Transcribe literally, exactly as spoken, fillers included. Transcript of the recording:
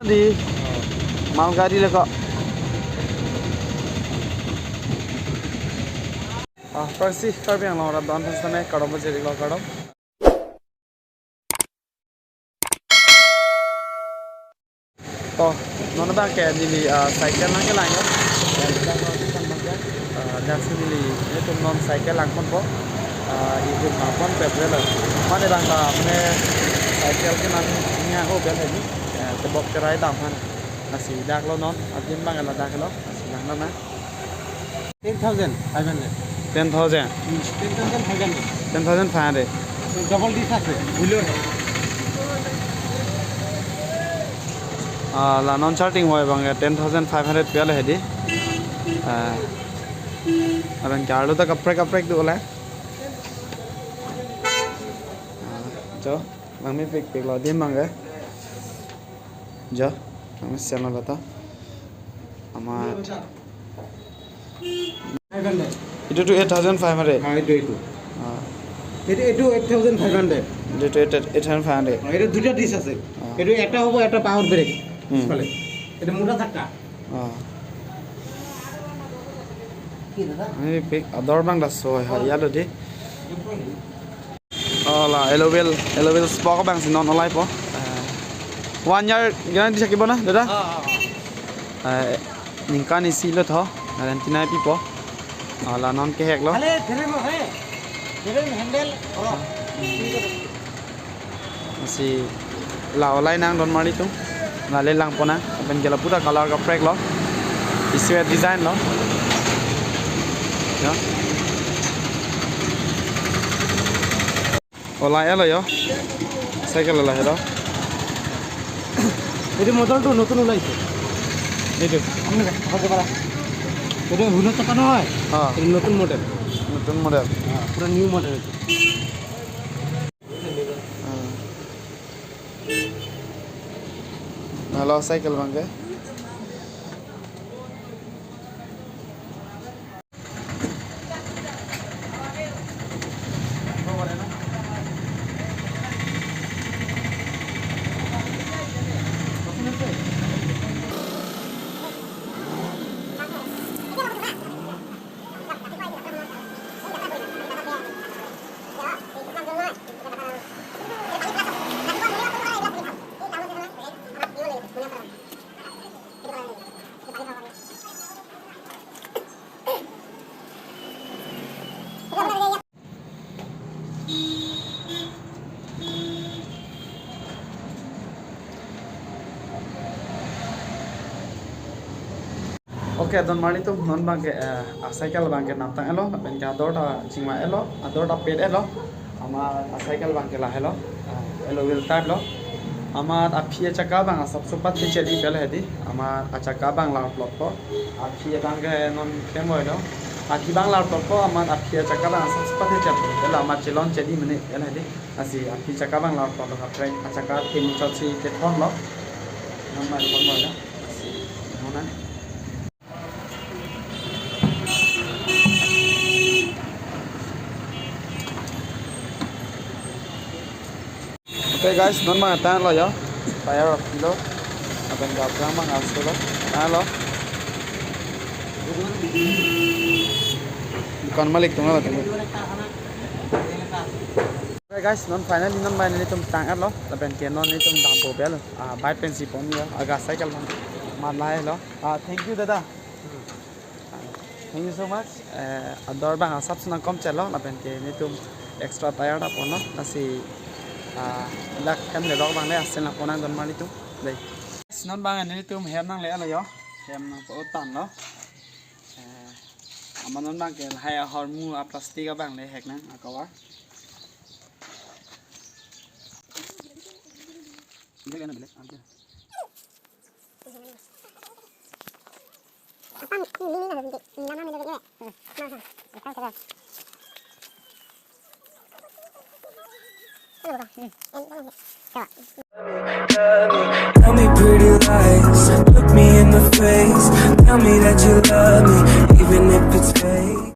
Di malgari le ko. Ah, aphrangsi Karbi Anglong arat do-an aphan sitame kardom pajir-iklo, kardom. To, non abang ke neli, ah, cycle nangkelang lo. Ah, dak si neli, nelitum non cycle langponpo. Ah, itum nangpon pep lo. Mane abang ta, mane cycle ke nangnya ho bel hedi. Eh, tebok terai dam han. Lasi dak lo non, adim abang ke ladak lo. Lasi lang lo na. Ten thousand five hundred. Ten thousand. Hmm, ten thousand five hundred. Ten thousand five hundred. So, double disc ase, below hai. Ah, la non charging hoi abang ke ten thousand five hundred pia le hedi. Ah, aron ke arlo ta kaprek kaprek do le. Ah, jo, langmepikpik lo adim abang ke. Jo, langmesen lo ta. Ama Five hundred. Itu tu eight thousand five hundred. হ্যাঁ, এইটো, এইটো। Ah. এইটো, এইটো eight thousand five hundred। Itu tu eight, eight thousand five hundred. অ, এইটো দুটা ডিস্ক আছে। Ah. এইটো এটা হ'ব, এটা পাৱাৰ ব্ৰেক। Hmm. পিছফালে। এইটো মোটা চাকা। Ah. কি দাদা? Ini pik ador abang dak so ha ya lo di. Oh, la alloy wheel, alloy wheel spoke abang si non olaipo. Eh, one year guarantee থাকিব না দাদা? অ, অ, অ। Eh, ningkan isi lo tho, guarantee nangpipo. Oh, la non kehek lo. খালি ফ্ৰেম হে। Frame, handle, অ। Lasi la olai nang don marli atum. La le langpon nang. Lapen ke lapu ta color kaprek lo. Isi design lo. Ya. Olai lo yo. Cycle olai lo. এইটো মডেলটো নতুন ওলাইছে। এইটো। এইটো হুইলৰ চাকা নহয়। অ। এইটো নতুন মডেল। নতুন মডেল। অ, পুৰা নিউ মডেল এইটো। Hmm. Halo, cycle abang ke. Okay, don marli atum, non abang ke, eh, a cycle abang ke nangtang-et lo, lapen ke ador ta chingvai-et lo, ador ta pet-et lo, amat a cycle abang ke lahelo, eh, alloy wheel type lo, amat aphi achaka abang asapso pathe chedi pele hedi, amat achaka abang larplotpo, aphi abang ke non kemoi lo, aphi abang larplotpo, amat aphi achaka abang asapso pathe chedi pele, amat chelon chedi mene pele hedi, lasi aphi chaka abang larplotlo kaprek, achaka thin chotsi kethon lo, non abang kemoi lo. Okay guys, non abang tanglo yo. Tire of kilo. Lapen gabang abang aso lo. Tanglo. Dukan malik atum lo. Okay guys, non finally non abang nelitum tang-et lo. Lapen ke non nelitum dampo bel. Ah, bike pensi pon yo. Aga cycle abang. Malai lo. Ah, thank you dada. Thank you so much. Eh, ador abang asapso nangkom chelo, lapen ke nelitum extra tire ta ponlo, lasi, ah, dak hem ledok abang le asen nangpon nang don marli atum. Dei. Non abang nelitum hem nangle-et lo yo. Hem nangpo-ut tanglo. Eh, amat non abang ke lahai ahormu a plastic abang le hek nang a cover. Ini kan ada, ada. Tell me pretty lies, look me in the face. Tell me that you love me, even if it's fake.